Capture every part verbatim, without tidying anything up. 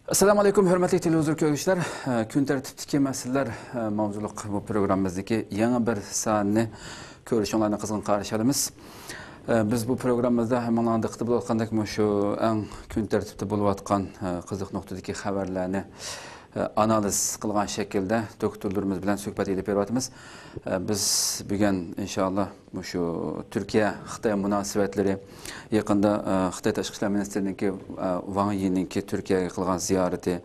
ئەسسالامۇ ئەلەيكۇم، ھۆرمەتلىك تېلېۋىزور كۆرگۈچىلەر. كۈن تەرتىپتىكى مەسىلىلەر ماۋزۇلۇق بۇ پروگراممىمىزدىكى يېڭى بىر سانىنى كۆرۈشۈڭلارنى قىزغىن قارشى ئالىمىز. بىز بۇ پروگراممىمىزدا ھەممىڭلارنىڭ دىققىتى بولۇۋاتقاندەك، مۇشۇ ئەڭ كۈن تەرتىپتە بولۇۋاتقان قىزىق نۇقتىدىكى خەۋەرلەرنى ئانالىز قىلغان شەكىلدە دوكتورلىرىمىز بىلەن سۆھبەت ئېلىپ بېرىۋاتىمىز. بىز بۈگۈن ئىنشائاللا مۇشۇ تۈركىيە-خىتاي مۇناسىۋەتلىرى، يېقىندا، ئە، خىتاي تاشقى ئىشلار مىنىستىرىنىڭكى، ئە، ۋاڭ يىنىڭكى تۈركىيەگە قىلغان زىيارىتى،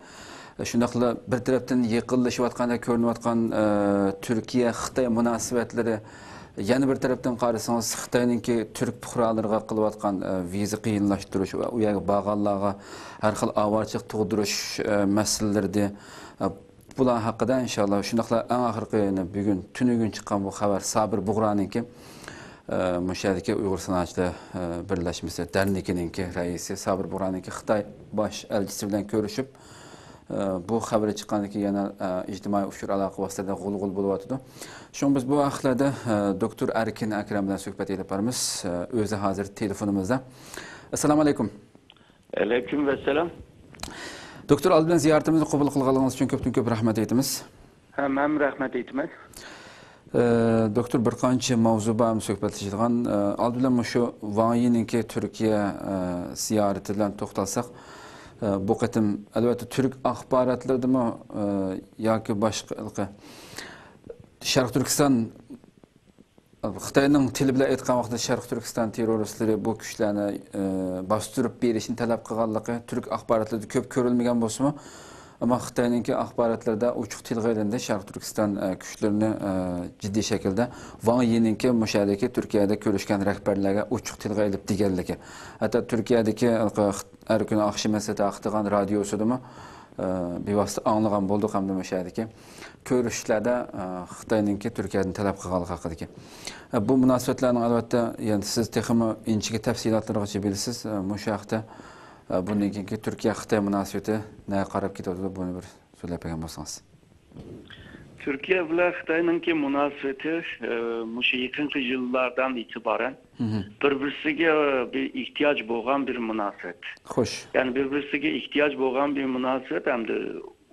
شۇنداقلا بىر تەرەپتىن يېقىنلىشىۋاتقاندەك كۆرۈنۈۋاتقان، ئە، تۈركىيە-خىتاي مۇناسىۋەتلىرى، يەنە بىر تەرەپتىن قارىسىڭىز، خىتاينىڭكى تۈرك پۇقرالىرىغا قىلىۋاتقان، ئە، ۋىزا قىيىنلاشتۇرۇش ۋە ئۇ يەرگە بارغانلارغا ھەر خىل ئاۋارىچىلىق تۇغدۇرۇش، ئە، مەسىلىلىرىدە، ئە، بۇلار ھەققىدە ئىنشاللا، شۇنداقلا ئەڭ ئاخىرقى، يەنە بۈگۈن، تۈنۈگۈن چىققان بۇ خەۋەر، سابىر بۇغرانىڭكى، ئە، مۇشۇ يەردىكى ئۇيغۇر سانائەتچىلەر، ئە، بىرلەشمىسى دەرنىكىنىڭكى رەئىسى سابىر بۇغرانىڭكى خىتاي باش ئەلچىسى بىلەن كۆرۈشۈپ، ئە، بۇ خەۋىرى چىققاندىن كېيىن يەنە، ئە، ئىجتىمائىي ئۇچۇر ئالاقە ۋاسىتىلىرىدە غۇلغۇلا بولۇۋاتىدۇ. شۇڭا بىز بۇ ھەقلەردە، ئە، دوكتور ئەركىن ئەكرەم بىلەن سۆھبەت ئېلىپ بارىمىز. ئە، ئۆزى ھازىر تېلېفونىمىزدا. ئەسسالامۇ ئەلەيكۇم. ئەلەيكۇم ئەسسالام. دوكتور، ئالدى بىلەن زىيارىتىمىزنى قوبۇل قىلغانلىقىڭىز ئۈچۈن كۆپتىن كۆپ رەھمەت ئېيتىمىز. ھە، مەنمۇ رەھمەت ئېيتىمەن. ئە، دوكتور، بىر قانچە ماۋزۇ بار سۆھبەتلىشىدىغان. ئە، ئالدى بىلەن مۇشۇ ۋاڭ يىنىڭكى تۈركىيە، ئە، زىيارىتى بىلەن توختالساق، ئە، بۇ قېتىم ئەلۋەتتە تۈرك ئاخباراتلىرىدىمۇ، ئە، ياكى باشقا شەرقىي تۈركىستان خىتاينىڭ تىلى بىلەن ئېيتقان ۋاقىتتا، شەرقىي تۈركىستان تېررورىستلىرى بۇ كۈچلەرنى، ئى، باستۇرۇپ بېرىشنى تەلەپ قىلغانلىقى تۈرك ئاخباراتلىرىدا كۆپ كۆرۈلمىگەن بولسىمۇ، ئەمما خىتاينىڭكى ئاخباراتلىرىدا ئوچۇق تىلغا ئېلىندى، شەرقىي تۈركىستان، ئە، كۈچلىرىنى، ئە، جىددىي شەكىلدە ۋاڭ يىنىڭكى مۇشۇ يەردىكى تۈركىيەدە كۆرۈشكەن رەھبەرلەرگە ئوچۇق تىلغا ئېلىپ دېگەنلىكى. ھەتتا تۈركىيەدىكى ھەر كۈنى ئاخشىمى تارقىتىدىغان رادىيوسىدىمۇ، ئە، بىۋاسىتە ئاڭلىغان بولدۇق ھەمدە مۇشۇ يەردىكى كۆرۈشۈشلەردە، ئە، خىتاينىڭكى تۈركىيەدىن تەلەپ قىلغانلىقى ھەققىدىكى. ئە، بۇ مۇناسىۋەتلەرنىڭ ئەلۋەتتە، يەنە سىز تېخىمۇ ئىنچىكە تەپسىلاتلىرىغىچە بىلىسىز. ئە، مۇشۇ ھەقتە، ئە، بۇندىن كېيىنكى تۈركىيە-خىتاي مۇناسىۋىتى نەگە قاراپ كېتىۋاتىدۇ، بۇنى بىر سۆزلەپ بەرگەن بولسىڭىز. تۈركىيە بىلەن خىتاينىڭكى مۇناسىۋىتى، ئە، مۇشۇ يېقىنقى يىللاردىن ئېتىبارەن بىر-بىرسىگە بىر ئېھتىياج بولغان بىر مۇناسىۋەت. خوش. يەنى بىر-بىرسىگە ئېھتىياج بولغان بىر مۇناسىۋەت ھەمدە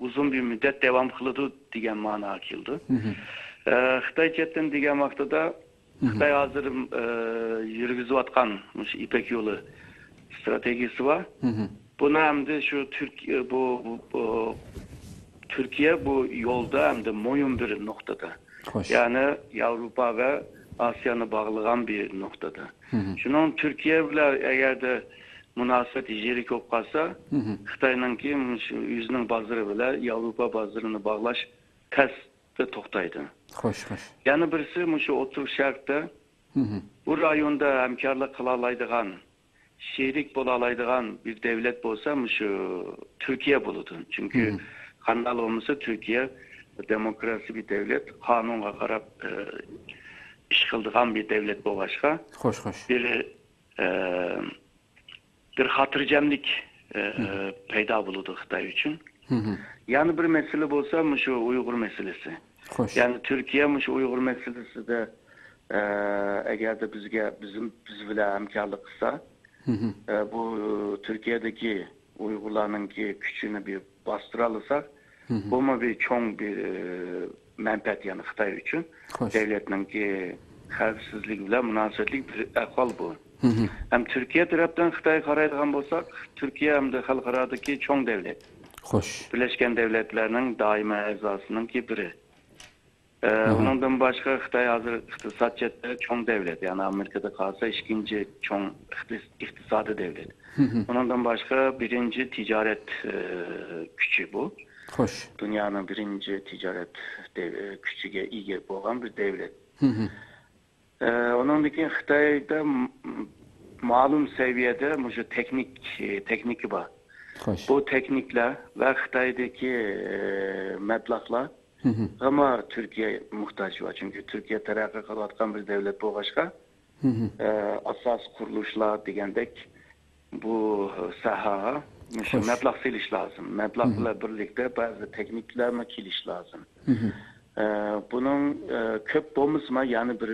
ئۇزۇن بىر مۇددەت داۋام قىلىدۇ دېگەن مەناغا كېلىدۇ. ئە، خىتاي چەتتىن دېگەن ۋاقتىدا، خىتاي ھازىر، ئە، يۈرگۈزۈۋاتقان مۇشۇ يىپەك يولى ستراتېگىيىسى بار. بۇنى ئەمدى شۇ تۈرك-، بۇ، بۇ، بۇ، تۈركىيە بۇ يولدا ئەمدى مۇھىم بىر نۇقتىدا. خوش. يەنى ياۋروپا ۋە ئاسىيانى باغلىغان بىر نۇقتىدا. شۇنىڭ تۈركىيە بىلەن ئەگەردە مۇناسىۋەت يىرىك بولۇپ قالسا، خىتاينىڭكى مۇشۇ ئۆزىنىڭ بازىرى بىلەن ياۋروپا بازىرىنى باغلاش تەس توختايدۇ. خوش، خوش. يەنە بىرسى مۇشۇ ئوتتۇرا شەرقتە بۇ رايوندا ھەمكارلىق قىلالايدىغان، شېرىك بولالايدىغان بىر دەۋلەت بولسا مۇشۇ تۈركىيە بولىدۇ. چۈنكى قانداق بولمىسا تۈركىيە دېموكراتىك بىر دەۋلەت، قانۇنغا قاراپ، ئە، ئىش قىلىدىغان بىر دەۋلەت بولغاچقا، خوش، خوش. بىر، ئە، بىر خاتىرجەملىك، ئە، پەيدا بولىدۇ خىتاي ئۈچۈن. يەنە بىر مەسىلە بولسا مۇشۇ ئۇيغۇر مەسىلىسى. خوش. يەنى تۈركىيە مۇشۇ ئۇيغۇر مەسىلىسىدە، ئە، ئەگەردە بىزگە، بىزنىڭ، بىز بىلەن ھەمكارلىق قىلسا، ئە، بۇ تۈركىيەدىكى ئۇيغۇرلارنىڭكى كۈچىنى بىر باستۇرالىساق، بۇمۇ بىر چوڭ بىر، ئە، مەنپەئەت، يەنى خىتاي ئۈچۈن. خوش. دەۋلەتنىڭكى خەۋپسىزلىكى بىلەن مۇناسىۋەتلىك بىر ئەھۋال بۇ. ھەم تۈركىيە تەرەپتىن خىتايغا قارايدىغان بولساق، تۈركىيە ھەمدە خەلقئارادىكى چوڭ دەۋلەت. خوش. بىرلەشكەن دەۋلەتلەرنىڭ دائىمىي ئەزاسىنىڭكى بىرى. ئە، ئۇنىڭدىن باشقا خىتاي ھازىر ئىقتىساد جەھەتتە چوڭ دەۋلەت، يەنى ئامېرىكىدا قالسا ئىككىنچى چوڭ ئىقتىس-، ئىقتىسادىي دەۋلەت. ئۇنىڭدىن باشقا بىرىنچى تىجارەت، ئە، كۈچى بۇ. خوش. دۇنيانىڭ بىرىنچى تىجارەت دەۋ-، ئە، كۈچىگە ئىگە بولغان بىر دەۋلەت. ئە، ئۇنىڭدىن كېيىن خىتايدا م-، مەلۇم سەۋىيەدە مۇشۇ تېخنىك، تېخنىكا بار. خوش. بۇ تېخنىكلار ۋە خىتايدىكى، ئە، مەبلەغلەرگىمۇ تۈركىيە موھتاج بار. چۈنكى تۈركىيە تەرەققىي قىلىۋاتقان بىر دەۋلەت بولغاچقا، ئە، ئاساسىي قۇرۇلۇشلار دېگەندەك بۇ ساھەگە مۇشۇ مەبلەغ سېلىش لازىم. مەبلەغ بىلەن بىرلىكتە بەزى تېخنىكلارمۇ كېلىش لازىم. ئە، بۇنىڭ، ئە، كۆپ بولمىسىمۇ يەنە بىر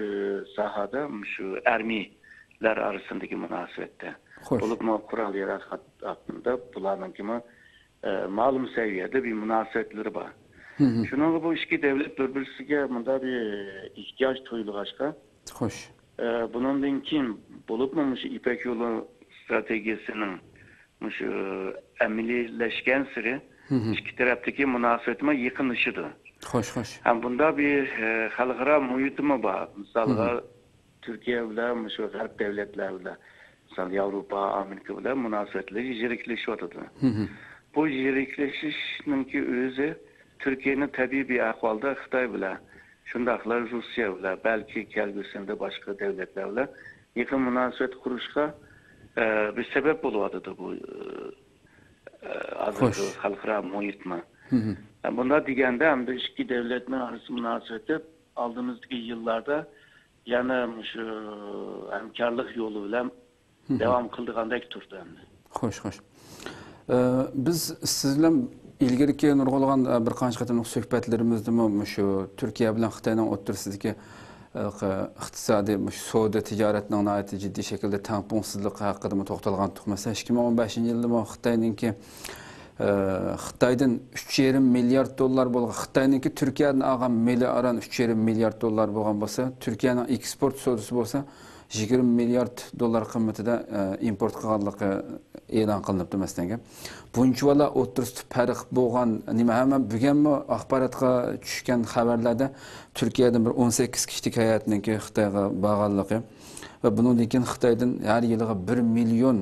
ساھەدە مۇشۇ ئارمىيەلەر ئارىسىندىكى مۇناسىۋەتتە. خوش. بولۇپمۇ قورال ياراغ ھەق-، ھەققىدە بۇلارنىڭكىمۇ ئە، مەلۇم سەۋىيەدە بىر مۇناسىۋەتلىرى بار. مھم. شۇنىڭغا بۇ ئىككى دۆلەت بىر-بىرسىگە مۇنداق بىر ئېھتىياج تۇيۇلغاچقا، خوش. ئە، بۇنىڭدىن كېيىن بولۇپمۇ مۇشۇ يىپەك يولى ستراتېگىيەسىنىڭ مۇشۇ ئەمەلىيلەشكەنسېرى مھم. ئىككى تەرەپتىكى مۇناسىۋەتمۇ يېقىنلىشىدۇ. خوش، خوش. ھەم بۇنداق بىر، ئە، خەلقئارا مۇھىتىمۇ بار. مىسالغا، مھم. تۈركىيە بىلەن مۇشۇ غەرب دۆلەتلەر بىلەن، مىسال، ياۋروپا، ئامېرىكا بىلەن مۇناسىۋەتلىرى يىرىكلىشىۋاتىدۇ. مھم. بۇ يىرىكلىشىشنىڭكى ئۆزى تۈركىيەنى تەبىئىي بىر ئەھۋالدا خىتاي بىلەن، شۇنداقلا روسىيە بىلەن، بەلكى كەلگۈسىدە باشقا دۆلەتلەر بىلەن يېقىن مۇناسىۋەت قۇرۇشقا، ئە، بىر سەۋەب بولۇۋاتىدۇ بۇ، ئە، ئە، ھازىرقى خوش. خەلقئارا مۇھىتمۇ. مھم. ئە، بۇنداق دېگەندە، ئەمدى ئىككى دۆلەتنىڭ ئارىسى مۇناسىۋىتى ئالدىمىزدىكى يىللاردا يەنە مۇشۇ ھەمكارلىق يولى بىلەن مھم. داۋام قىلىدىغاندەك تۇرىدۇ ئەمدى. خوش، خوش. ئە، بىز سىز بىلەن ئىلگىرىكى نۇرغۇنلىغان، ئە، بىر قانچە قېتىملىق سۆھبەتلىرىمىزدىمۇ مۇشۇ تۈركىيە بىلەن خىتاينىڭ ئوتتۇرىسىدىكى، ئە، ئىقتىسادىي، مۇشۇ سودا تىجارەتنىڭ ناھايىتى جىددىي شەكىلدە تەڭپۇڭسىزلىقى ھەققىدىمۇ توختالغانتۇق. مەسىلەن، ئىككى مىڭ ئون بەشىنچى يىلدىمۇ خىتاينىڭكى، ئە، خىتايدىن ئۈچ يېرىم مىليارد دوللار بولغان، خىتاينىڭكى تۈركىيەدىن ئالغان مېلى ئاران ئۈچ يېرىم مىليارد دوللار بولغان بولسا، تۈركىيەنىڭ ئېكسپورت سودىسى بولسا، يىگىرمە مىليارد دوللار قىممىتىدە، ئە، ئىمپورت قىلغانلىقى ئېلان قىلىنىپتۇ، مەسىلەن. بۇنچىۋالا ئوتتۇرىسىدا پەرق بولغان نېمە؟ ھەم بۈگۈنمۇ ئاخباراتقا چۈشكەن خەۋەرلەردە تۈركىيەدىن بىر ئون سەككىز كىشىلىك ھەيئەتنىڭكى خىتايغا بارغانلىقى ۋە بۇنىڭدىن كېيىن خىتايدىن ھەر يىلىغا بىر مىليون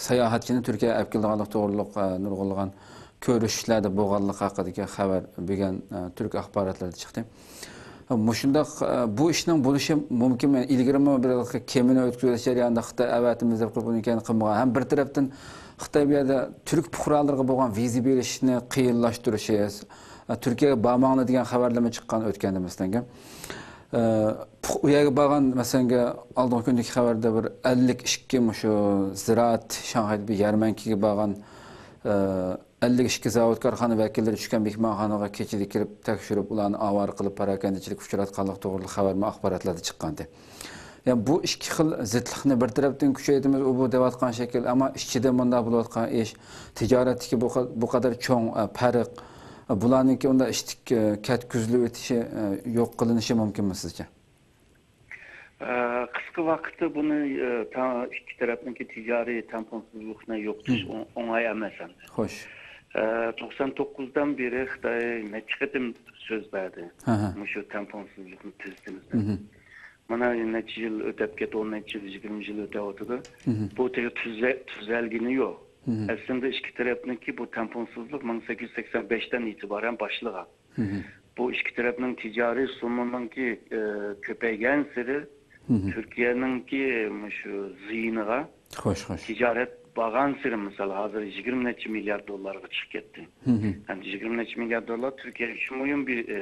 ساياھەتچىنى تۈركىيەگە ئەپ كېلىدىغانلىقى توغرۇلۇق، ئە، نۇرغۇنلىغان كۆرۈشۈشلەردە بولغانلىقى ھەققىدىكى خەۋەر بۈگۈن، ئە، تۈرك ئاخباراتلىرىدا چىقتى. مۇشۇنداق، ئە، بۇ ئىشنىڭ بولۇشى مۇمكىن. ئىلگىرىمۇ بىر كېمىنى ئۆتكۈزۈش جەريانىدا خىتاي ئەۋەتىمىز دەپ قويۇپ، ئۇنى كەينى قىلمىغان. ھەم بىر تەرەپتىن خىتاي بۇ يەردە تۈرك پۇقرالىرىغا بولغان ۋىزا بېرىشنى قىيىنلاشتۇرۇشى، ئە، تۈركىيەگە بارماڭلار دېگەن خەۋەرلەرمۇ چىققان ئۆتكەندە، مەسىلەن. ئە، پۇق-، ئۇ يەرگە بارغان، مەسىلەن، ئالدىنقى كۈندىكى خەۋەردە بىر ئەللىك ئىككى مۇشۇ زىرائەت، شاڭخەيدە بىر يەرمەنكىگە بارغان، ئە، ئەللىك ئىككى زاۋۇت كارخانا ۋەكىللىرى چۈشكەن مېھمانخانىغا كېچىدە كىرىپ تەكشۈرۈپ، ئۇلارنى ئاۋارە قىلىپ پاراكەندىچىلىككە ئۇچراتقانلىقى توغرىلىق خەۋەرمۇ ئاخباراتلاردا چىققانىدى. يەنى بۇ ئىككى خىل زىتلىقنى بىر تەرەپتىن كۈچەيتىمىز، ئۇ بۇ دەۋاتقان شەكىل، ئەمما ئىچىدە مۇنداق بولۇۋاتقان ئىش، تىجارەتتىكى بۇ قا-، بۇ قەدەر چوڭ، ئە، پەرق، ئە، بۇلارنىڭكى ئۇنداق ئىشتىك، ئە، كەتكۈزۈلۈۋېتىشى، ئە، يوق قىلىنىشى مۇمكىنمۇ سىزچە؟ ئە، قىسقا ۋاقىتتا بۇنى، ئە، تا-، ئىككى تەرەپنىڭكى تىجارىي تەڭپۇڭسىزلىقنى يوقىتىش مم. ئوڭ-، ئوڭاي ئەمەس ئەمدى. خوش. ئە، توقسان توققۇزدىن بېرى خىتاي نەچچە قېتىم سۆز بەردى. ھە، ھە. مۇشۇ تەڭپۇڭسىزلىقنى تۈزىتىمىز دەپ. مم. مانا نەچچە يىل ئۆتۈپ كەتتى، ئون نەچچە يىل، يىگىرمە يىل ئۆتۈۋاتىدۇ. مم. بۇ تېخى تۈزە-، تۈزەلگىنى يوق. مم. ئەسلىندە ئىككى تەرەپنىڭكى بۇ تەڭپۇڭسىزلىق مىڭ سەككىز يۈز سەكسەن بەشتىن ئېتىبارەن باشلىغان. مم. بۇ ئىككى تەرەپنىڭ تىجارىي سومىنىڭكى، ئە، كۆپەيگەنسېرى مم. تۈركىيەنىڭكى مۇشۇ زىيىنىغا خوش، خوش. تىجارەت بارغانسېرى، مىسال، ھازىر يىگىرمە نەچچە مىليارد دوللارغا چىقىپ كەتتى. مم. ئەمدى يىگىرمە نەچچە مىليارد دوللار تۈركىيە ئۈچۈن مۇھىم بىر، ئە،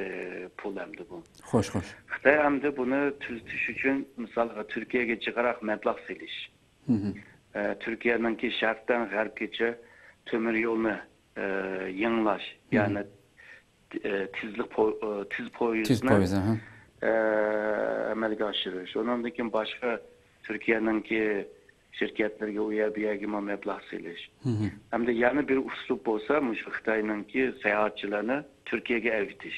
پۇل ئەمدى بۇ. خوش، خوش. خىتاي ئەمدى بۇنى تۈزىتىش ئۈچۈن، مىسالغا، تۈركىيەگە جىقراق مەبلەغ سېلىش. مم. ئە، تۈركىيەنىڭكى شەرقتىن غەربكىچە تۆمۈر يولنى، ئە، يېڭىلاش، مم. يەنى، ئە، تېزلىك پو-، ئە، تېز تېز پويىزنى، پويىز، ئەھە. ئە، ئەمەلگە ئاشۇرۇش. ئۇنىڭدىن كېيىن باشقا تۈركىيەنىڭكى شىركەتلىرىگە ئۇ يەر بۇ يەرگىمۇ مەبلەغ سېلىش. مم. ئەمدى يەنە بىر ئۇسلۇب بولسا، مۇشۇ خىتاينىڭكى ساياھەتچىلەرنى تۈركىيەگە ئەۋېتىش.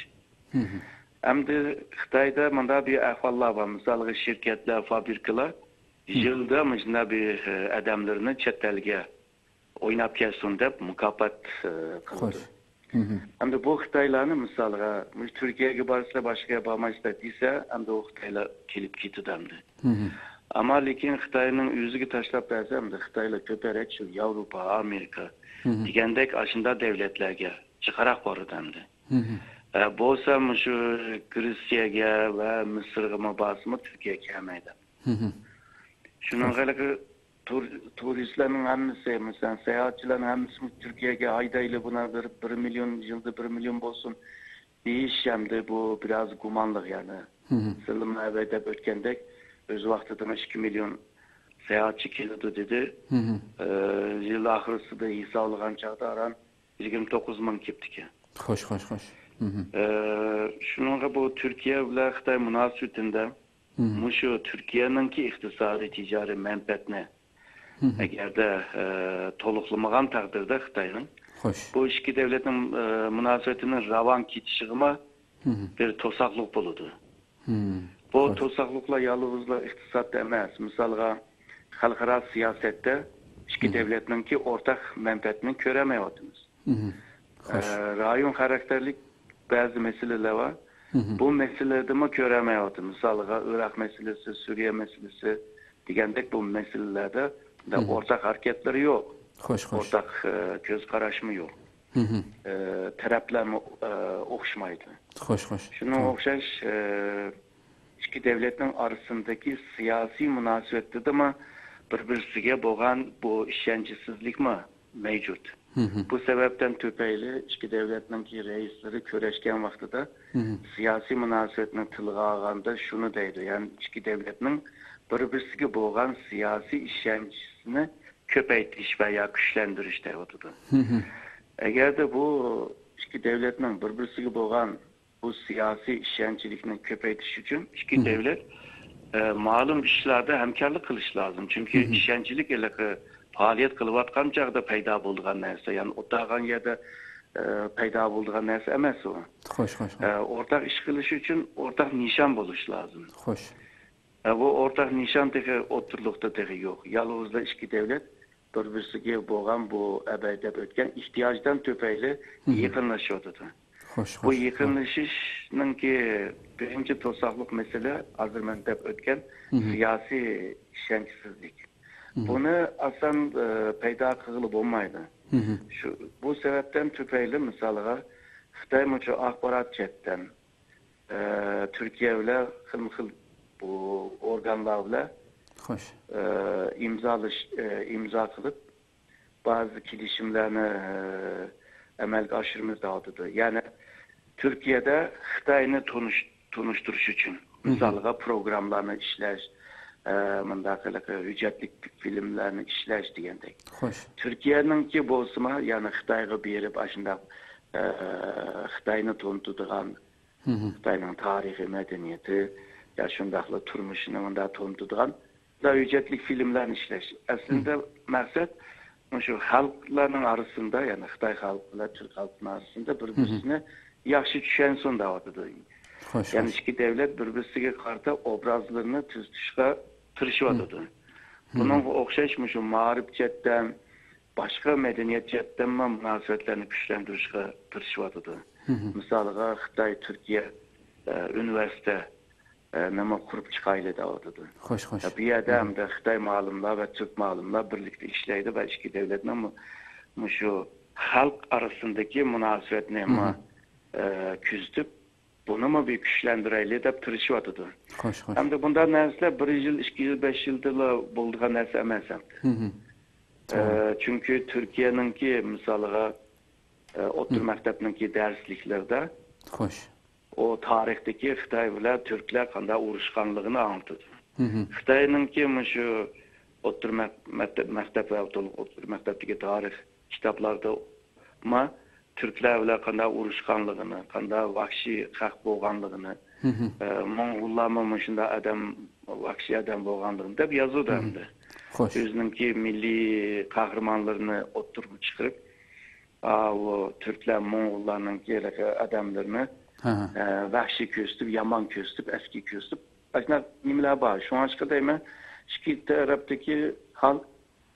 مم. ئەمدى خىتايدا مۇنداق بىر ئەھۋاللار بار. مىسالغا، شىركەتلەر، فابرىكىلار مم. يىلدا مۇشۇنداق بىر، ئە، ئادەملىرىنى چەت ئەلگە ئويناپ كەلسۇن دەپ مۇكاپات، ئە، قىلىدۇ. خوش. مم. ئەمدى بۇ خىتايلارنى، مىسالغا، مۇشۇ تۈركىيەگە بارسىلەر، باشقا يەرگە بارمايسىلەر دېسە، ئەمدى ئۇ خىتايلار كېلىپ كېتىدۇ ئەمدى. مم. ئەمما لېكىن خىتاينىڭ ئۆزىگە تاشلاپ بەرسە، ئەمدى خىتايلار كۆپرەك شۇ ياۋروپا، ئامېرىكا مم. دېگەندەك ئاشۇنداق دۆلەتلەرگە جىقراق بارىدۇ ئەمدى. مم. ئە، بولسا مۇشۇ گرېتسىيەگە ۋە مىسىرغىمۇ بارسىمۇ تۈركىيەگە كەلمەيدۇ. مم. شۇنىڭغا ھېلىقى تۇر-، تۇرىستلارنىڭ ھەممىسى، مەسىلەن، ساياھەتچىلەرنىڭ ھەممىسى تۈركىيەگە ھەيدەيلى، بۇنى بىر، بىر مىليون، يىلدا بىر مىليون بولسۇن دېيىش ئەمدى بۇ بىراز گۇمانلىق، يەنى. مم. سىلىمۇ ئەۋەل دەپ ئۆتكەندەك، ئۆز ۋاقتىدا ئىككى مىليون ساياھەتچى كېلىدۇ دېدى. مم. ئە، يىل ئاخىرسىدا ھېسابلىغان چاغدا ئاران يىگىرمە توققۇز مىڭ كېپتىكەن. خوش، خوش، خوش. مم. ئە، شۇنىڭغا بۇ تۈركىيە بىلەن خىتاي مۇناسىۋىتىندە مم. مۇشۇ تۈركىيەنىڭكى ئىقتىسادىي تىجارىي مەنپەئەتنى مم. ئەگەردە، ئە، تولۇقلىمىغان تەقدىردە خىتاينىڭ، خوش. بۇ ئىككى دۆلەتنىڭ، ئە، مۇناسىۋىتىنىڭ راۋان كېتىشىغىمۇ بىر توساقلىق بولىدۇ. بۇ توساقلىقلار يالغۇزلا ئىقتىسادتا ئەمەس. مىسالغا، خەلقئارا سىياسەتتە ئىككى دۆلەتنىڭكى ئورتاق مەنپەئەتىنى كۆرەلمەيۋاتىمىز. ئە، رايون خاراكتېرلىك بەزى مەسىلىلەر بار. بۇ مەسىلىلەردىمۇ كۆرەلمەيۋاتىمىز. مىسالغا، ئىراق مەسىلىسى، سۈرىيە مەسىلىسى دېگەندەك بۇ مەسىلىلەردە ئورتاق ھەرىكەتلىرى يوق. خوش، خوش. ئورتاق، ئە، كۆز قاراشمۇ يوق. ئە، تەرەپلەرمۇ، ئە، ئوخشىمايدۇ. خوش، خوش. شۇنىڭغا ئوخشاش، ئە، ئىككى دۆلەتنىڭ ئارىسىندىكى سىياسىي مۇناسىۋەتتىمۇ بىر-بىرسىگە بولغان بۇ ئىشەنچسىزلىكمۇ مەۋجۇت. بۇ سەۋەبتىن تۈپەيلى ئىككى دۆلەتنىڭكى رەئىسلىرى كۆرۈشكەن ۋاقتىدا سىياسىي مۇناسىۋەتنى تىلغا ئالغاندا شۇنى دەيدۇ، يەنى ئىككى دۆلەتنىڭ بىر-بىرسىگە بولغان سىياسىي ئىشەنچىسىنى كۆپەيتىش ۋە يا كۈچلەندۈرۈش دەۋاتىدۇ. ئەگەردە بۇ ئىككى دۆلەتنىڭ بىر-بىرسىگە بولغان بۇ سىياسىي ئىشەنچلىكنى كۆپەيتىش ئۈچۈن ئىككى دۆلەت، ئە، مەلۇم ئىشلاردا ھەمكارلىق قىلىش لازىم. چۈنكى ئىشەنچلىك ھېلىقى پائالىيەت قىلىۋاتقان چاغدا پەيدا بولىدىغان نەرسە، يەنى ئولتۇرغان يەردە، ئە، پەيدا بولىدىغان نەرسە ئەمەس ئۇ. خوش، خوش، ئە، خوش. ئورتاق ئىش قىلىش ئۈچۈن ئورتاق نىشان بولۇش لازىم. خوش. ئە، بۇ ئورتاق نىشان تېخى ئوتتۇرىلىقتا تېخى يوق. يالغۇزلا ئىككى دۆلەت بىر-بىرسىگە بولغان بۇ ئەبەي دەپ ئۆتكەن ئېھتىياجدىن تۈپەيلى يېقىنلىشىۋاتىدۇ. خوش، بۇ خوش. يېقىنلىشىشنىڭكى بىرىنچى توساقلىق مەسىلە ھازىر مەن دەپ ئۆتكەن سىياسىي ئىشەنچسىزلىك. بۇنى ئاسان، ئە، پەيدا قىلغىلى بولمايدۇ. شۇ، بۇ سەۋەبتىن تۈپەيلى، مىسالغا، خىتاي مۇشۇ ئاخبارات جەھەتتىن، ئە، تۈركىيە بىلەن خىلمۇ خىل بۇ ئورگانلار بىلەن، خوش. ئە، ئىمزالىش-، ئە، ئىمزا قىلىپ، بەزى كېلىشىملەرنى، ئە، ئەمەلگە ئاشۇرىمىز دەۋاتىدۇ. يەنى تۈركىيەدە خىتاينى تونۇش-، تونۇشتۇرۇش ئۈچۈن، مىسالغا، پروگراممىلارنى ئىشلەش، ئە، مۇنداق ھېلىقى ھۆججەتلىك فىلىملەرنى ئىشلەش دېگەندەك. خوش. تۈركىيەنىڭكى بولسىمۇ، يەنى خىتايغا بېرىپ، ئاشۇنداق، ئە، خىتاينى تونۇتىدىغان، خىتاينىڭ تارىخىي مەدەنىيىتى، يا شۇنداقلا تۇرمۇشىنى مۇنداق تونۇتىدىغان مۇنداق ھۆججەتلىك فىلىملەرنى ئىشلەش. ئەسلىدە مەقسەت مۇشۇ خەلقلەرنىڭ ئارىسىندا، يەنى خىتاي خەلقى بىلەن تۈرك خەلقىنىڭ ئارىسىندا بىر-بىرسىنى ياخشى چۈشەنسۇن دەۋاتىدۇ. خوش، يەنى خوش. ئىككى دۆلەت بىر-بىرسىگە قارىتا ئوبرازلىرىنى تۈزىتىشكە تىرىشىۋاتىدۇ. بۇنىڭغا ئوخشاش مۇشۇ مائارىپ جەھەتتىن، باشقا مەدەنىيەت جەھەتتىنمۇ مۇناسىۋەتلەرنى كۈچلەندۈرۈشكە تىرىشىۋاتىدۇ. مىسالىغا، خىتاي تۈركىيە، ئە، ئۇنىۋېرسىتېتىنىمۇ قۇرۇپ چىقايلى دەۋاتىدۇ. خوش، خوش. بۇ يەردە ھەمدە خىتاي مۇئەللىملەر ۋە تۈرك مۇئەللىملەر بىرلىكتە ئىشلەيدۇ ۋە ئىككى دۆلەتنىڭ مۇ-، مۇشۇ خەلق ئارىسىندىكى مۇناسىۋەتنىمۇ، ئە، كۆزىتىپ، بۇنىمۇ بىر كۈچلەندۈرەيلى دەپ تىرىشىۋاتىدۇ. خوش، خوش. ھەمدە بۇنداق نەرسىلەر بىر يىل، ئىككى يىل، بەش يىلدىلا بولىدىغان نەرسە ئەمەس ئەمدى. ئە، توغرا. چۈنكى تۈركىيەنىڭكى مىسالىغا، ئە، ئوتتۇرا مەكتەپنىڭكى دەرسلىكلىرىدە خوش. ئۇ تارىختىكى خىتاي بىلەن تۈركلەر قانداق ئۇرۇشقانلىقىنى ئاڭلىتىدۇ. خىتاينىڭكى مۇشۇ ئوتتۇرا مەك-، مەكتەپ، مەكتەپ ۋە ئوتتۇرا، ئوتتۇرا مەكتەپتىكى تارىخ كىتابلاردىمۇ تۈركلەر بىلەن قانداق ئۇرۇشقانلىقىنى، قانداق ۋەھشىي خەق بولغانلىقىنى، ئە، موڭغۇللارمۇ مۇشۇنداق ئادەم، ۋەھشىي ئادەم بولغانلىقىنى دەپ يازىدۇ ئەمدى. خوش. ئۆزىنىڭكى مىللىي قەھرىمانلىرىنى ئوتتۇرىغا چىقىرىپ، ئاۋۇ تۈركلەر موڭغۇللارنىڭكى ھېلىقى ئادەملىرىنى، ھە، ھە. ئە، ۋەھشىي كۆرسىتىپ، يامان كۆرسىتىپ، ئەسكى كۆرسىتىپ، ئاشۇنداق نېمىلەر بار. شۇڭلاشقا دەيمەن، ئىككى تەرەپتىكى خەلق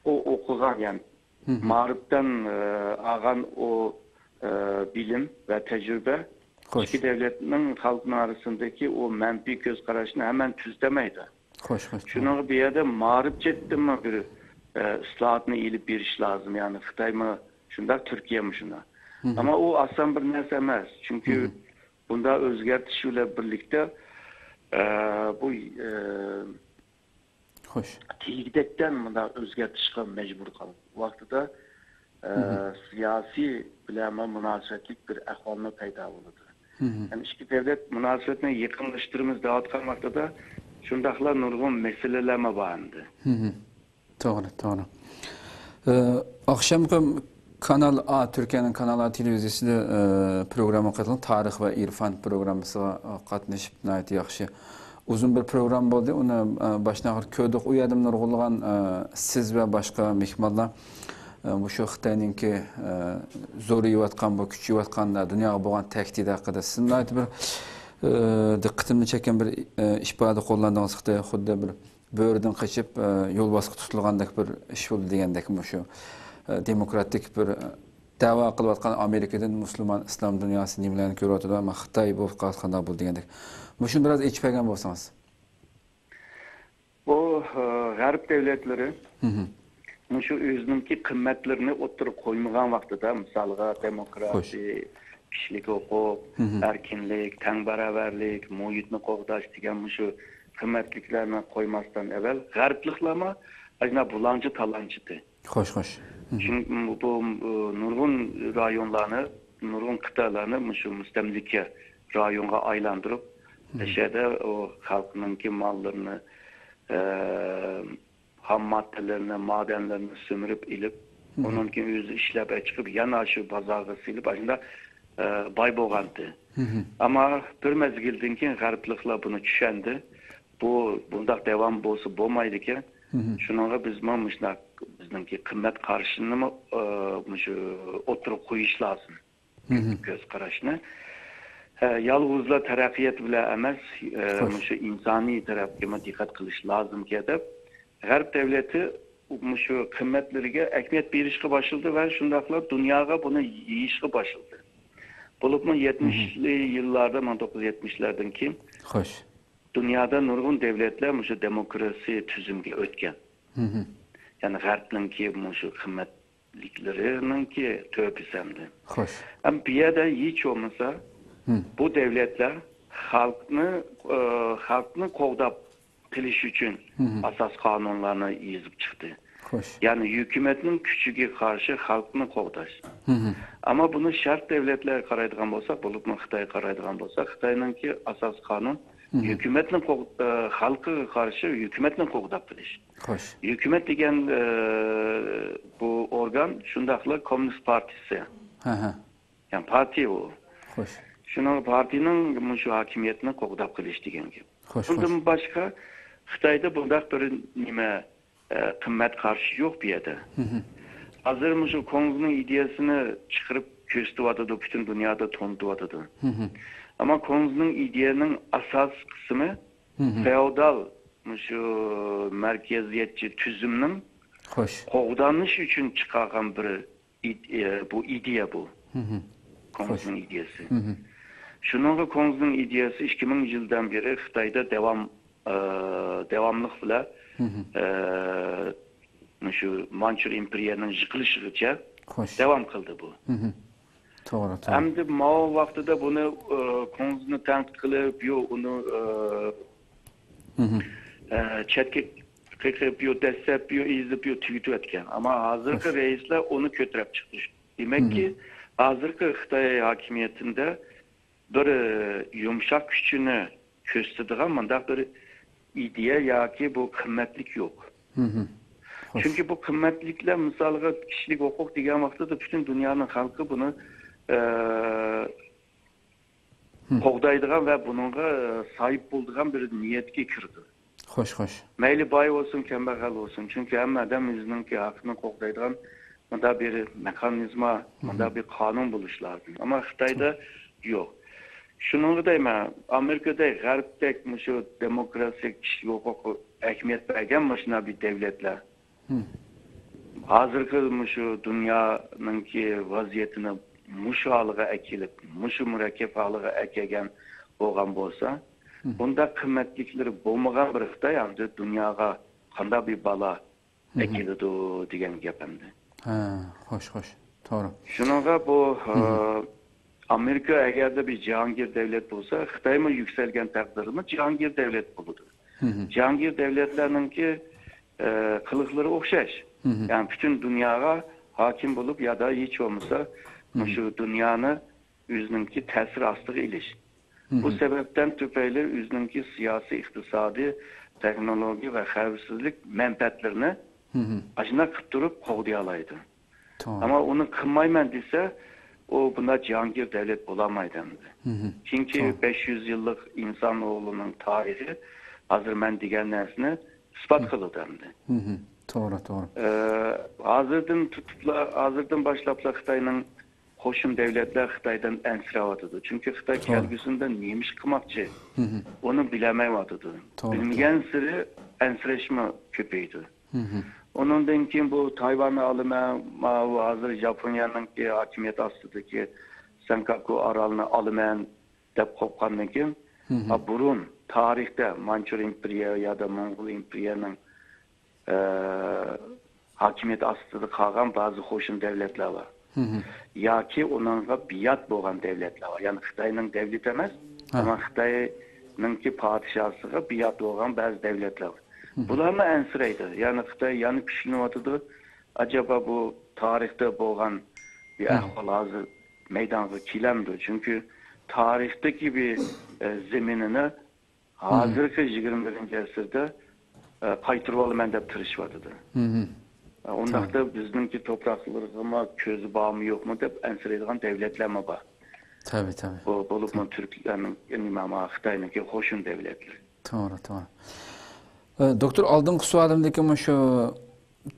ئۇ ئوقۇغان، يەنى مائارىپتىن، ئە، ئالغان ئۇ، ئە، بىلىم ۋە تەجرىبە خوش. ئىككى دۆلەتنىڭ خەلقىنىڭ ئارىسىندىكى ئۇ مەنپىي كۆز قاراشنى ھەممىنى تۈزىتەلمەيدۇ. خوش، خوش، توغرا. شۇنىڭغا بۇ يەردە مائارىپ جەھەتتىنمۇ بىر، ئە، ئىسلاھاتنى ئېلىپ بېرىش لازىم. يەنى خىتايمۇ شۇنداق، تۈركىيەمۇ شۇنداق. ئەمما ئۇ ئاسان بىر نەرسە ئەمەس. چۈنكى بۇنداق ئۆزگەرتىش بىلەن بىرلىكتە، ئە، بۇ، ئە، خوش. تېگى-تەكتىن مۇنداق ئۆزگەرتىشقا مەجبۇر قالغان ۋاقتىدا، ئە، سىياسىي بىلەنمۇ مۇناسىۋەتلىك بىر ئەھۋالمۇ پەيدا بولىدۇ. ھەم ئىككى دۆلەت مۇناسىۋەتنى يېقىنلاشتۇرىمىز دەۋاتقان ۋاقتىدا شۇنداقلا نۇرغۇن مەسىلىلەرمۇ بار ئەمدى. توغرا، توغرا. ئە، ئاخشامقى كانال ئا، تۈركىيەنىڭ كانال ئا تېلېۋىزىيىسىدە، ئە، پروگرامما قاتنىشىپ، تارىخ ۋە ئىرفان پروگراممىسىغا، ئە، قاتنىشىپ، ناھايىتى ياخشى ئۇزۇن بىر پروگرامما بولدى. ئۇنى، ئە، باشتىن ئاخىر كۆردۇق. ئۇ يەردە نۇرغۇنلىغان، ئە، سىز ۋە باشقا مېھمانلار، ئە، مۇشۇ خىتاينىڭكى، ئە، زورىيىۋاتقان، بۇ كۈچىيىۋاتقان، ئە، دۇنياغا بولغان تەھدىتى ھەققىدە سىز ناھايىتى بىر، ئە، دىققىتىمنى چەككەن بىر، ئە، ئىپادە قوللاندىڭىز. خىتاي خۇددى بىر بۆرىدىن قېچىپ، ئە، يولۋاسقا تۇتۇلغاندەك بىر ئىش بولدى دېگەندەك، مۇشۇ، ئە، دېموكراتىك بىر، ئە، دەۋا قىلىۋاتقان ئامېرىكىدىن مۇسۇلمان ئىسلام دۇنياسى نېمىلەرنى كۆرۈۋاتىدۇ، ئەمما خىتاي بولۇپ قالسا قانداق بولىدۇ دېگەندەك. مۇشۇنى بىراز ئېچىپ بەرگەن بولسىڭىز. بۇ، ئە، غەرب دۆلەتلىرى مۇشۇ ئۆزىنىڭكى قىممەتلىرىنى ئوتتۇرىغا قويمىغان ۋاقتىدا، مىسالغا، دېموكراتىيە، كىشىلىك ھوقۇق، ئەركىنلىك، تەڭ باراۋەرلىك، مۇھىتنى قوغداش دېگەن مۇشۇ قىممەتلىكلەرنى قويماستىن ئەۋۋەل غەربلىكلەرمۇ ئاشۇنداق بۇلاڭچى تالانچىدى. خوش، خوش. چۈنكى بۇ، بۇ نۇرغۇن رايونلارنى، نۇرغۇن قىتئەلەرنى مۇشۇ مۇستەملىكە رايونغا ئايلاندۇرۇپ، ئەشەدە ئۇ خەلقنىڭكى ماللىرىنى، ئە، خام ماددىلىرىنى، مادەنلىرىنى سۈمۈرۈپ ئېلىپ، ئۇنىڭدىن كېيىن ئۆزى ئىشلەپ چىقىپ، يەنە شۇ بازارغا سېلىپ، ئاشۇنداق، ئە، باي بولغانتى. ئەمما بىر مەزگىلدىن كېيىن غەربلىكلەر بۇنى چۈشەندى. بۇ بۇنداق داۋام بولسا بولمايدىكەن. شۇنىڭغا بىزمۇ مۇشۇنداق بىزنىڭكى قىممەت قارىشىنىمۇ، ئە، مۇشۇ ئوتتۇرىغا قويۇش لازىم. كۆز قاراشنى. ھە، يالغۇزلا تەرەققىيات بىلەن ئەمەس، ئە، مۇشۇ ئىنسانىي تەرەپكىمۇ دىققەت قىلىش لازىمكەن دەپ، غەرب دۆلىتى مۇشۇ قىممەتلىرىگە ئەھمىيەت بېرىشكە باشلىدى ۋە شۇنداقلا دۇنياغا بۇنى يېيىشقا باشلىدى. بولۇپمۇ يەتمىشلى يىللاردا، مىڭ توققۇز يۈز يەتمىشلەردىن كېيىن خوش. دۇنيادا نۇرغۇن دۆلەتلەر مۇشۇ دېموكراتىيە تۈزۈمگە ئۆتكەن. يەنى غەربنىڭكى مۇشۇ قىممەتلىكلىرىنىڭكى تۆپىسى ئەمدى. خوش. ئەمما بۇ يەردە ھېچ بولمىسا، بۇ دۆلەتلەر خەلقنى، ئە، خەلقنى قوغداپ قېلىش ئۈچۈن ئاساس قانۇنلارنى يېزىپ چىقتى. خوش. يەنى ھۆكۈمەتنىڭ كۈچىگە قارشى خەلقنى قوغداش. ئەمما بۇنى شەرق دۆلەتلەرگە قارايدىغان بولساق، بولۇپمۇ خىتايغا قارايدىغان بولساق، خىتاينىڭكى ئاساس قانۇن ھۆكۈمەتنى قوغ-، ئە، خەلقىگە قارشى ھۆكۈمەتنى قوغداپ قېلىش. خوش. ھۆكۈمەت دېگەن، ئە، بۇ ئورگان شۇنداقلا كوممۇنىست پارتىيىسى. يەنى پارتىيە ئۇ. خوش. شۇنىڭ پارتىيىنىڭ مۇشۇ ھاكىمىيەتنى قوغداپ قېلىش دېگەن گەپ. خوش، خوش. ئۇندىن باشقا خىتايدا بۇنداق بىر نېمە، ئە، قىممەت قارىشى يوق بۇ يەردە. ھازىر مۇشۇ كۇنزنىڭ ئىدىيەسىنى چىقىرىپ كۆرسىتىۋاتىدۇ، پۈتۈن دۇنيادا تونۇتۇۋاتىدۇ. ئەمما كۇنزنىڭ ئىدىيەنىڭ ئاساسىي قىسمى فېئودال، مۇشۇ مەركەزىيەتچى تۈزۈمنىڭ خوش. قوغدىنىش ئۈچۈن چىقارغان بىر ئىد-، ئە، بۇ ئىدىيە بۇ. كۇنزنىڭ ئىدىيەسى. شۇنىڭغا كۇنزنىڭ ئىدىيەسى ئىككى مىڭ يىلدىن بېرى خىتايدا داۋام، ئە، داۋاملىق بىلەن، ئە، مۇشۇ مانچۇر ئىمپېرىيەنىڭ يىقىلىشىغىچە خوش. داۋام قىلدى بۇ. توغرا، توغرا. ئەمدى ماۋۇ ۋاقتىدا بۇنى، ئە، كۇنزنى تەنقىد قىلىپ، يو، ئۇنى، ئە، ئە، چەتكە قېقىپ، يو، دەسسەپ، يو، ئېزىپ، يو، تۈگىتىۋەتكەن. ئەمما ھازىرقى رەئىسلەر ئۇنى كۆتۈرۈپ چىقتى. دېمەككى، ھازىرقى خىتاي ھاكىمىيىتىدە بىر، ئە، يۇمشاق كۈچىنى كۆرسىتىدىغان مۇنداق بىر ئىدىيە ياكى بۇ قىممەتلىك يوق. خوش. چۈنكى بۇ قىممەتلىكلەر، مىسالغا، كىشىلىك ھوقۇق دېگەن ۋاقتىدا پۈتۈن دۇنيانىڭ خەلقى بۇنى، ئە، قوغدايدىغان ۋە بۇنىڭغا ساھىب بولىدىغان بىر نىيەتكە كىرىدۇ. خوش، خوش. مەيلى باي بولسۇن، كەمبەغەل بولسۇن. چۈنكى ھەممە ئادەم ئۆزىنىڭكى ھەققىنى قوغدايدىغان مۇنداق بىر مېخانىزما، مۇنداق بىر قانۇن بولۇشى لازىم. ئەمما خىتايدا يوق. شۇنىڭغا دەيمەن، ئامېرىكىدەك، غەربتەك مۇشۇ دېموكراتىيە، كىشىلىك ھوقۇققا ئەھمىيەت بەرگەن مۇشۇنداق بىر دۆلەتلەر ھازىرقى مۇشۇ دۇنيانىڭكى ۋەزىيىتىنى مۇشۇ ھالغا ئەكېلىپ، مۇشۇ مۇرەككەپ ھالغا ئەكەلگەن بولغان بولسا، بۇنداق قىممەتلىكلىرى بولمىغان بىر خىتاي ئەمدى دۇنياغا قانداق بىر بالا ئەكېلىدۇ دېگەن گەپ ئەمدى. ھە، خوش، خوش. توغرا. شۇنىڭغا بۇ، ئە، ئامېرىكا ئەگەردە بىر جاھانگىر دۆلەت بولسا، خىتايمۇ يۈكسەلگەن تەقدىردىمۇ جاھانگىر دۆلەت بولىدۇ. جاھانگىر دۆلەتلەرنىڭكى، ئە، قىلىقلىرى ئوخشاش. يەنى پۈتۈن دۇنياغا ھاكىم بولۇپ يادا ھېچ بولمىسا مۇشۇ دۇنيانى ئۆزىنىڭكى تەسىر ئاستىغا ئېلىش. بۇ سەۋەبتىن تۈپەيلى ئۆزىنىڭكى سىياسىي، ئىقتىسادىي، تېخنولوگىيە ۋە خەۋپسىزلىك مەنپەئەتلىرىنى ئاشۇنداق قىلىپ تۇرۇپ قوغدىيالايدۇ. توغرا. ئەمما ئۇنى قىلمايمەن دېسە، ئۇ بۇنداق جاھانگىر دۆلەت بولالمايدۇ ئەمدى. چۈنكى توغرا. بەش يۈز يىللىق ئىنسان ئوغلىنىڭ تارىخى ھازىر مەن دېگەن نەرسىنى ئىسپات قىلىدۇ ئەمدى. توغرا، توغرا. ئە، ھازىردىن تۇتۇپلا، ھازىردىن باشلاپلا خىتاينىڭ قوشۇن دۆلەتلەر خىتايدىن ئەنسىرەۋاتىدۇ. چۈنكى خىتاي توغرا. كەلگۈسىدە نېمە ئىش قىلماقچى؟ مھم. ئۇنى بىلەلمەيۋاتىدۇ. توغرا، بىلمىگەن توغرا. سېرى ئەنسىرەشمۇ كۆپىيىدۇ. مھم. ئۇنىڭدىن كېيىن بۇ تايۋاننى ئالىمەن، ماۋۇ ھازىر ياپونىيەنىڭكى ھاكىمىيەت ئاستىدىكى سەنكاكۇ ئارالىنى ئالىمەن دەپ قوپقاندىن كېيىن، مھم. ھا، بۇرۇن تارىختا مانچۇر ئىمپېرىيە يادا موڭغۇل ئىمپېرىيەنىڭ، ئە، ھاكىمىيەت ئاستىدا قالغان بەزى قوشۇن دۆلەتلەر بار. مھم. ياكى ئۇنىڭغا بىئات بولغان دۆلەتلەر بار. يەنى خىتاينىڭ دۆلىتى ئەمەس، ھە. ئەمما خىتاينىڭكى پادىشاھىغا بىئات بولغان بەزى دۆلەتلەر بار. مھم. بۇلارمۇ ئەنسىرەيدۇ. يەنى خىتاي يەنە كۈچلىنىۋاتىدۇ. ئەجەبا بۇ تارىختا بولغان بىر مھم. ئەھۋال ھازىر مەيدانغا كېلەمدۇ؟ چۈنكى تارىختىكى بىر، ئە، زېمىنىنى ھازىرقى يىگىرمە بىرىنچى ئەسىردە، ئە، قايتۇرۇۋالىمەن دەپ تىرىشىۋاتىدۇ. مھم. ئە، ئۇنداقتا توغرا. بىزنىڭكى توپراقلىرىغىمۇ كۆزى بارمۇ يوقمۇ دەپ ئەنسىرەيدىغان دۆلەتلەرمۇ بار. تەبىئىي، تەبىئىي. بۇ، بولۇپمۇ تەبىئىي. تۈركلەرنىڭ، نېمە، خىتاينىڭكى قوشۇن دۆلەتلىرى. توغرا، توغرا. ئە، دوكتور، ئالدىنقى سوئالىمدىكى مۇشۇ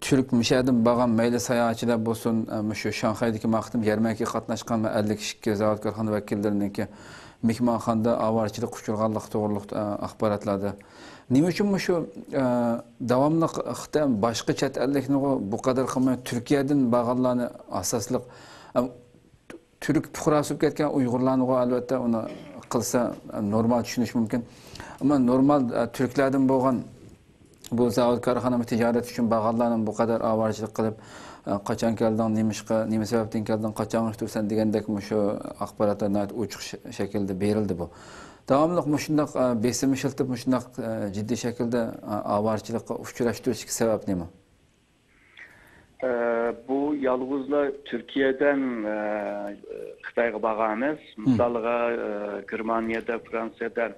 تۈرك مۇشۇ يەردىن بارغان مەيلى ساياھەتچىلەر بولسۇن، ئە، مۇشۇ شاڭخەيدىكى ماقتىم يەرمەنكىگە قاتناشقان ۋە ئەللىك ئىككى زاۋۇت كارخانا ۋەكىللىرىنىڭكى مېھمانخانىدا ئاۋارىچىلىك ئۇچرىغانلىقى توغرۇلۇق، ئە، ئاخباراتلاردا. نېمە ئۈچۈن مۇشۇ، ئە، داۋاملىق خىتاي باشقا چەت ئەللىكنىغۇ بۇ قەدەر قىلماي، تۈركىيەدىن بارغانلارنى ئاساسلىق، ئە، تۈرك پۇقراسى بولۇپ كەتكەن ئۇيغۇرلارنىغۇ، ئەلۋەتتە، ئۇنى قىلسا نورمال چۈشىنىش مۇمكىن. ئەمما نورمال، ئە، تۈركلەردىن بولغان بۇ زاۋۇت كارخانا تىجارەت ئۈچۈن بارغانلارنىڭ بۇ قەدەر ئاۋارىچىلىك قىلىپ، ئە، قاچان كەلدىڭ، نېمىشقا، نېمە سەۋەبتىن كەلدىڭ، قاچانغىچە تۇرىسەن دېگەندەك مۇشۇ ئاخباراتلار ناھايىتى ئوچۇق شە-، شەكىلدە بېرىلدى بۇ. داۋاملىق مۇشۇنداق، ئە، بېسىم ئىشلىتىپ، مۇشۇنداق، ئە، جىددىي شەكىلدە، ئە، ئاۋارىچىلىكقا ئۇچراشتۇرۇشتىكى سەۋەب نېمە؟ ئە، بۇ يالغۇزلا تۈركىيەدىن، ئە، خىتايغا بارغان ئەمەس. مم. مىسالغا، ئە، گېرمانىيەدە، فرانسىيەدە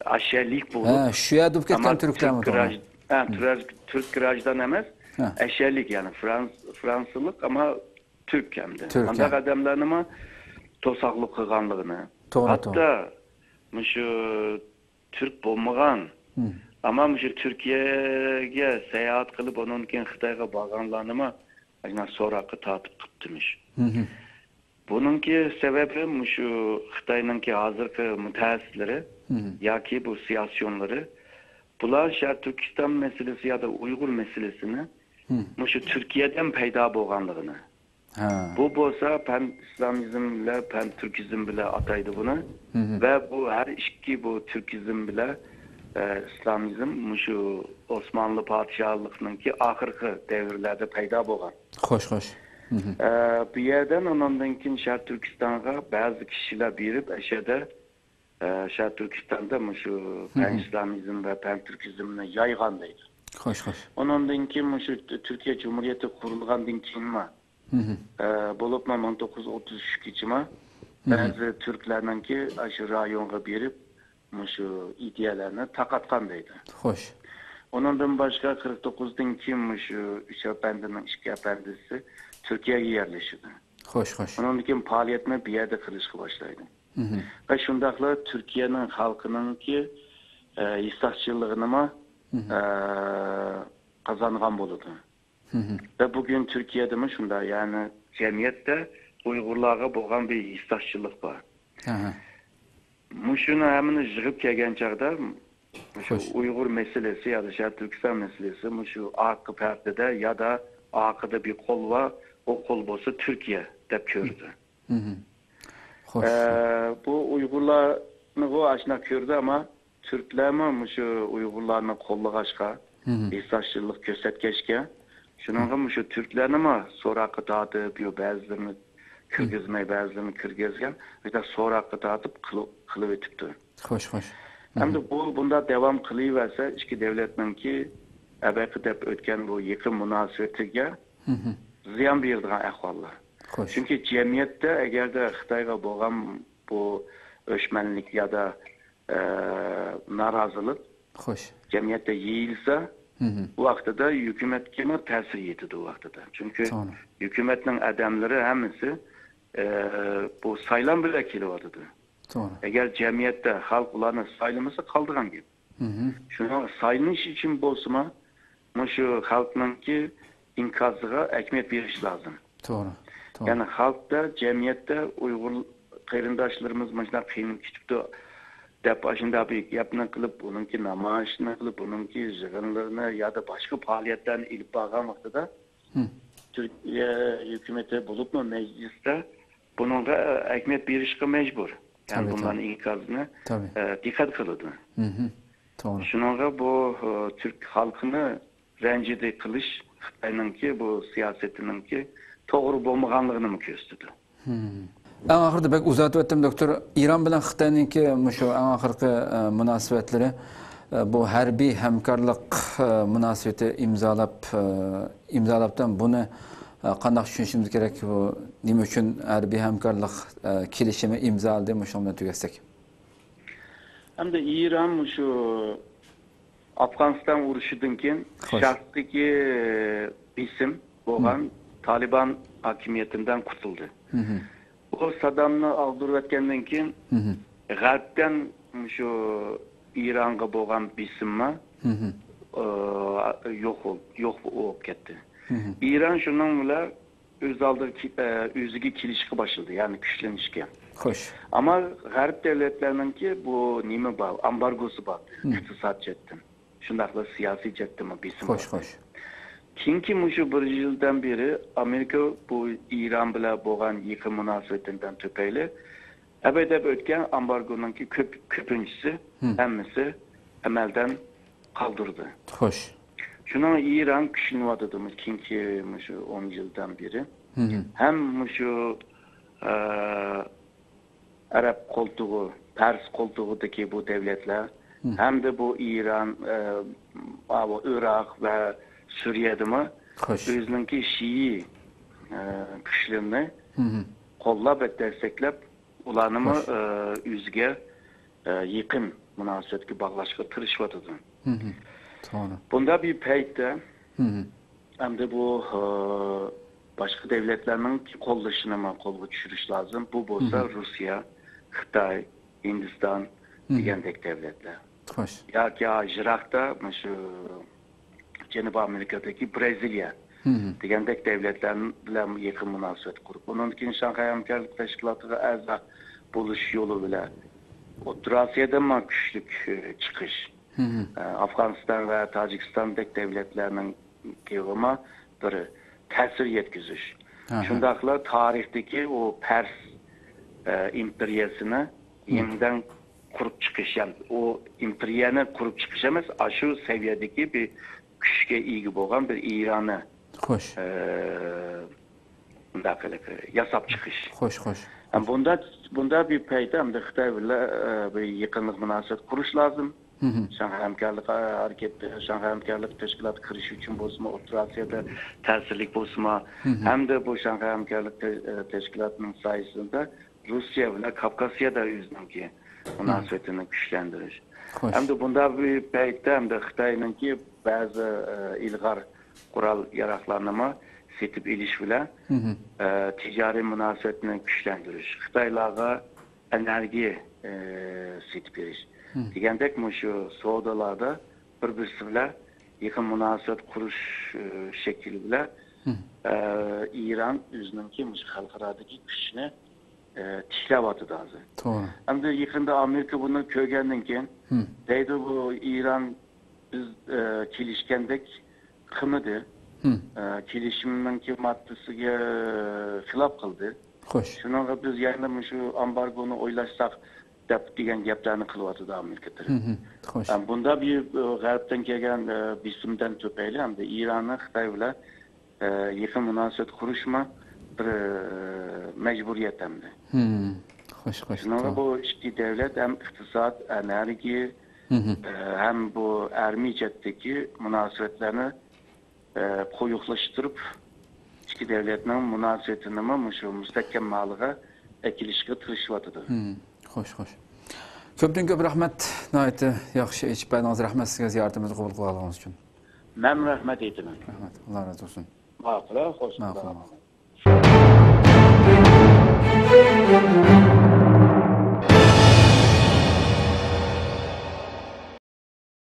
ئاشەلىك بولۇپ، ھە، شۇ يەردە بولۇپ كەتكەن ئەمما تۈركلەرمۇ تۈرك توغرا؟ گراژ-، ھە، مم. تۈرك، تۈرك گراژدان ئەمەس، ھە. ئاشەلىك، يەنى فرانس-، فرانسىلىق، ئەمما تۈرك ئەمدى. تۈرك، مۇنداق ھە. ئادەملەرنىمۇ توساقلىق قىلغانلىقىنى. توغرا، ھەتتا توغرا. مۇشۇ تۈرك بولمىغان، مم. ئەمما مۇشۇ تۈركىيەگە ساياھەت قىلىپ، ئۇنىڭدىن كېيىن خىتايغا بارغانلارنىمۇ ئاشۇنداق سوراققا تارتىپ قىپتىمىش. مم. بۇنىڭكى سەۋەبى مۇشۇ خىتاينىڭكى ھازىرقى مۇتەخەسسىسلىرى مم. ياكى بۇ سىياسىيونلىرى، بۇلار شەرقىي تۈركىستان مەسىلىسى يادا ئۇيغۇر مەسىلىسىنى مم. مۇشۇ تۈركىيەدىن پەيدا بولغانلىقىنى، ھە. بۇ بولسا پەن ئىسلامىزم بىلەن پەن تۈركىزم بىلەن ئاتايدۇ بۇنى. مم. ۋە بۇ ھەر ئىككى بۇ تۈركىزم بىلەن، ئە، ئىسلامىزم مۇشۇ ئوسمانلى پادىشاھلىقىنىڭكى ئاخىرقى دەۋرلەردە پەيدا بولغان. خوش، خوش. مم. ئە، بۇ يەردىن ئۇنىڭدىن كېيىن شەرقىي تۈركىستانغا بەزى كىشىلەر بېرىپ، ئەشەدە ئە، شەرقىي تۈركىستاندا مۇشۇ مم. پەن ئىسلامىزم ۋە پەن تۈركىزمنى يايغان دەيدۇ. خوش، خوش. ئۇنىڭدىن كېيىن مۇشۇ تۈ-، تۈركىيە جۇمھۇرىيىتى قۇرۇلغاندىن كېيىنمۇ، مم. ئە، بولۇپمۇ مىڭ توققۇز يۈز ئوتتۇز ئۈچكىچىمۇ مم. بەزى تۈركلەرنىڭكى ئاشۇ رايونغا بېرىپ، مۇشۇ ئىدىيەلەرنى تارقاتقان دەيدۇ. خوش. ئۇنىڭدىن باشقا، قىرىق توققۇزدىن كېيىن مۇشۇ ئۈچ ئەپەندىنىڭ ئىككى ئەپەندىسى تۈركىيەگە يەرلىشىدۇ. خوش، خوش. ئۇنىڭدىن كېيىن پائالىيەتنى بۇ يەردە قىلىشقا باشلايدۇ. مم. ۋە شۇنداقلا تۈركىيەنىڭ خەلقىنىڭكى، ئە، ھېسداشچىلىقىنىمۇ، مم. ئە، قازانغان بولىدۇ. مم. ۋە بۈگۈن تۈركىيەدىمۇ شۇنداق، يەنى جەمئىيەتتە ئۇيغۇرلارغا بولغان بىر ھېسداشچىلىق بار. ئاھا. مۇشۇنى ھەممىنى يىغىپ كەلگەن چاغدا، مۇشۇ خوش. ئۇيغۇر مەسىلىسى يادا شەرقىي تۈركىستان مەسىلىسى مۇشۇ ئارقا پەردىدە يادا ئارقىدا بىر قول بار، ئۇ قول بولسا تۈركىيە دەپ كۆرىدۇ. مم. خوش. ئە، بۇ ئۇيغۇرلارنىغۇ ئاشۇنداق كۆردى، ئەمما تۈركلەرمۇ مۇشۇ ئۇيغۇرلارنى قوللىغاچقا، مم. ھېسداشچىلىق كۆرسەتكەچكە، شۇنىڭغا مم. مۇشۇ تۈركلەرنىمۇ سوراققا تارتىپ، يو بەزىلىرىنى كىرگۈزمەي، بەزىلىرىنى كىرگۈزگەن، بىردەك سوراققا تارتىپ قىلىپ، قىلىۋېتىپتۇ. خوش، خوش. ئەمدى مم. بۇ، بۇنداق داۋام قىلىۋەرسە، ئىككى دۆلەتنىڭكى ئەۋەقە دەپ ئۆتكەن بۇ يېقىن مۇناسىۋىتىگە مم. زىيان بېرىدىغان ئەھۋاللار. خوش. چۈنكى جەمئىيەتتە ئەگەردە خىتايغا بولغان بۇ ئۆچمەنلىك يادا، ئە، نارازىلىق خوش. جەمئىيەتتە يېيىلسا، مم. بۇ ۋاقتىدا ھۆكۈمەتكىمۇ تەسىر يېتىدۇ ئۇ ۋاقتىدا. چۈنكى توغرا. ھۆكۈمەتنىڭ ئادەملىرى ھەممىسى، ئە، بۇ سايلام بىلەن كېلىۋاتىدۇ. توغرا. ئەگەر جەمئىيەتتە خەلق ئۇلارنى سايلىمىسا، قالىدىغان گەپ. مم. شۇنىڭ سايلىنىش ئۈچۈن بولسىمۇ، مۇشۇ خەلقنىڭكى ئىنكاسىغا ئەھمىيەت بېرىش لازىم. توغرا، توغرا. يەنى خەلقتە، جەمئىيەتتە ئۇيغۇر قېرىنداشلىرىمىز مۇشۇنداق قىينىلىپ كېتىپتۇ دەپ، ئاشۇنداق بىر گەپنى قىلىپ، ئۇنىڭكى نامايىشىنى قىلىپ، ئۇنىڭكى يىغىنلىرىنى يادا باشقا پائالىيەتلەرنى ئېلىپ بارغان ۋاقتىدا، ھىم. تۈركىيە ھۆكۈمىتى بولۇپمۇ مەجلىستە بۇنىڭغا ئەھمىيەت بېرىشقا مەجبۇر. يەنى تەبىئىي، بۇلارنىڭ تەبىئىي. ئىنكاسىنى، تەبىئىي. ئە، دىققەت قىلىدۇ. مھم. توغرا. شۇنىڭغا بۇ، ئە، تۈرك خەلقىنى رەنجىدە قىلىش خىتاينىڭكى بۇ سىياسىتىنىڭكى توغرا بولمىغانلىقىنىمۇ كۆرسىتىدۇ. ھىم. ئەڭ ئاخىرىدا بەك ئۇزارتىۋەتتىم، دوكتور. ئىران بىلەن خىتاينىڭكى مۇشۇ ئەڭ ئاخىرقى، ئە، مۇناسىۋەتلىرى، ئە، بۇ ھەربىي ھەمكارلىق، ئە، مۇناسىۋىتى ئىمزالاپ، ئە، ئىمزالاپتۇ. بۇنى، ئە، قانداق چۈشىنىشىمىز كېرەك؟ بۇ نېمە ئۈچۈن ھەربىي ھەمكارلىق، ئە، كېلىشىمى ئىمزالىدى؟ مۇشۇنىڭ بىلەن تۈگەتسەك. ئەمدى ئىران مۇشۇ ئافغانىستان ئۇرۇشىدىن كېيىن خوش. شەرقتىكى بېسىم بولغان مم. تالىبان ھاكىمىيىتىدىن قۇتۇلدى. مم. بۇ سادامنى ئاغدۇرۇۋەتكەندىن كېيىن مم. غەربتىن مۇشۇ ئىرانغا بولغان بېسىممۇ، مم. ئى، يوق بول-، يوق بولۇپ كەتتى. مم. ئىران شۇنىڭ بىلەن ئۆز ئالدىغا كى-، ئە، ئۆزىگە كېلىشكە باشلىدى، يەنى كۈچلىنىشكە. خوش. ئەمما غەرب دۆلەتلەرنىڭكى بۇ نېمە بار، ئامبارگوسى بار، مم. ئىقتىساد جەھەتتىن. شۇنداقلا سىياسىي جەھەتتىنمۇ بېسىم خوش، بار. خوش. كېيىنكى مۇشۇ بىر يىلدىن بېرى ئامېرىكا بۇ ئىران بىلەن بولغان يېقىن مۇناسىۋىتىدىن تۈپەيلى ئەبەدەپ ئۆتكەن ئامبارگونىڭكى كۆپ، كۆپىنچىسى، مم. ھەممىسى ئەمەلدىن قالدۇردى. خوش. شۇنىڭ ئىران كۈچىنىۋاتىدۇ مۇ-، كېيىنكى مۇشۇ ئون يىلدىن بېرى. مم. ھەم مۇشۇ، ئە، ئەرەب قولتۇقى، پەرس قولتۇقىدىكى بۇ دۆلەتلەر، مم. ھەمدە بۇ ئىران، ئە، ئاۋۇ ئىراق ۋە سۈرىيەدىمۇ خوش. ئۆزىنىڭكى شىئى، ئە، كۈچلىرىنى مم. قوللاپ ۋە دەستەكلەپ، ئۇلارنىمۇ، خوش. ئە، ئۆزىگە، ئە، يېقىن مۇناسىۋەتكە باغلاشقا تىرىشىۋاتىدۇ. مم. توغرا. بۇنداق بىر پەيتتە مم. ئەمدى بۇ، ئە، باشقا دۆلەتلەرنىڭ قوللىشىنىمۇ قولغا چۈشۈرۈش لازىم. بۇ بولسا مم. روسىيە، خىتاي، ھىندىستان مم. دېگەندەك دۆلەتلەر. خوش. ياكى يىراقتا مۇشۇ جەنۇبىي ئامېرىكادىكى برازىلىيە مم. دېگەندەك دۆلەتلەر بىلەن يېقىن مۇناسىۋەت قۇرۇپ، ئۇنىڭدىن كېيىن شاڭخەي ھەمكارلىق تەشكىلاتىغا ئەزا بولۇش يولى بىلەن ئوتتۇرا ئاسىيادىن كۈچلۈك، ئە، چىقىش. مم. ئە، ئافغانىستان ۋە تاجىكىستاندەك دۆلەتلەرنىڭ كېۋىما بىر تەسىر يەتكۈزۈش. ئاھا. شۇنداقلا تارىختىكى ئۇ پەرس، ئە، ئىمپېرىيەسىنى مم. يېڭىدىن قۇرۇپ چىقىش، يەنى ئۇ ئىمپېرىيەنى قۇرۇپ چىقىش ئەمەس، ئاشۇ سەۋىيەدىكى بىر كۈچكە ئىگە بولغان بىر ئىراننى، خوش. ئە، بۇنداق قىلىپ ياساپ چىقىش. خوش، خوش. ھەم بۇندا، بۇندا بىر پەيتتە ھەمدە خىتاي بىلەن، ئە، بىر يېقىنلىق مۇناسىۋەت قۇرۇش لازىم. مم. شاڭخەي ھەمكارلىق، ئە، ھەرىكەت، شاڭخەي ھەمكارلىق تەشكىلاتى قۇرۇش ئۈچۈن بولسىمۇ، ئوتتۇرا ئاسىيادا تەسىرلىك بولسىمۇ، مم. ھەمدە بۇ شاڭخەي ھەمكارلىق تە-، ئە، تەشكىلاتىنىڭ سايىسىدا روسىيە بىلەن كاپكاسىيادا ئۆزىنىڭكى مم. مۇناسىۋىتىنى كۈچلەندۈرۈش. خوش. ھەمدە بۇنداق بىر پەيتتە ھەمدە خىتاينىڭكى بەزى، ئە، ئىلغار قورال ياراغلارنىمۇ سېتىپ ئېلىش بىلەن، مم. ئە، تىجارىي مۇناسىۋەتنى كۈچلەندۈرۈش. خىتايلارغا ئېنېرگىيە، ئى، سېتىپ بېرىش. مم. دېگەندەك، مۇشۇ سودىلاردا بىر-بىرسى بىلەن يېقىن مۇناسىۋەت قۇرۇش، ئى، شەكلى بىلەن، مم. ئى، ئىران ئۆزىنىڭكى مۇشۇ خەلقئارادىكى كۈچىنى، ئى، تىكلەۋاتىدۇ ھازىر. توغرا. ئەمدى يېقىندا ئامېرىكا بۇنى كۆرگەندىن كېيىن، مم. دەيدۇ، بۇ ئىران بىز، ئى، كېلىشكەندەك قىلمىدى. مم. ئە، كېلىشىمنىڭكى ماددىسىگە خىلاپ قىلدى. خوش. شۇنىڭغا بىز يەنە مۇشۇ ئامبارگونى ئويلاشساق دەپ دېگەن گەپلەرنى قىلىۋاتىدۇ ئامېرىكا تەرىپى. مم. خوش. ئە، بۇندا بىر، ئە، غەربتىن كەلگەن، ئە، بېسىمدىن تۈپەيلى ھەمدە ئىراننىڭ خىتاي بىلەن، ئە، يېقىن مۇناسىۋەت قۇرۇشما بىر، ئە، مەجبۇرىيەت ئەمدى. مم. خوش، خوش. شۇنىڭغا توغرا. بۇ ئىككى دۆلەت ھەم ئىقتىساد، ئېنېرگىيە، مم. ئە، ھەم بۇ ئەرمىي جەھەتتىكى مۇناسىۋەتلەرنى ئە، قويۇقلاشتۇرۇپ، ئىككى دۆلەتنىڭ مۇناسىۋىتىنىمۇ مۇشۇ مۇستەھكەم ھالىغا ئەكېلىشكە تىرىشىۋاتىدۇ. ھىم، خوش، خوش. كۆپتىن كۆپ رەھمەت. ناھايىتى ياخشى ئېچىپ بەردىڭىز. رەھمەت سىزگە زىيارىتىمىزنى قوبۇل قىلغانلىقىڭىز ئۈچۈن. مەن رەھمەت ئېيتىمەن. رەھمەت. ئاللا رازى بولسۇن. ماقۇل، خوش. ماقۇل، ماقۇل.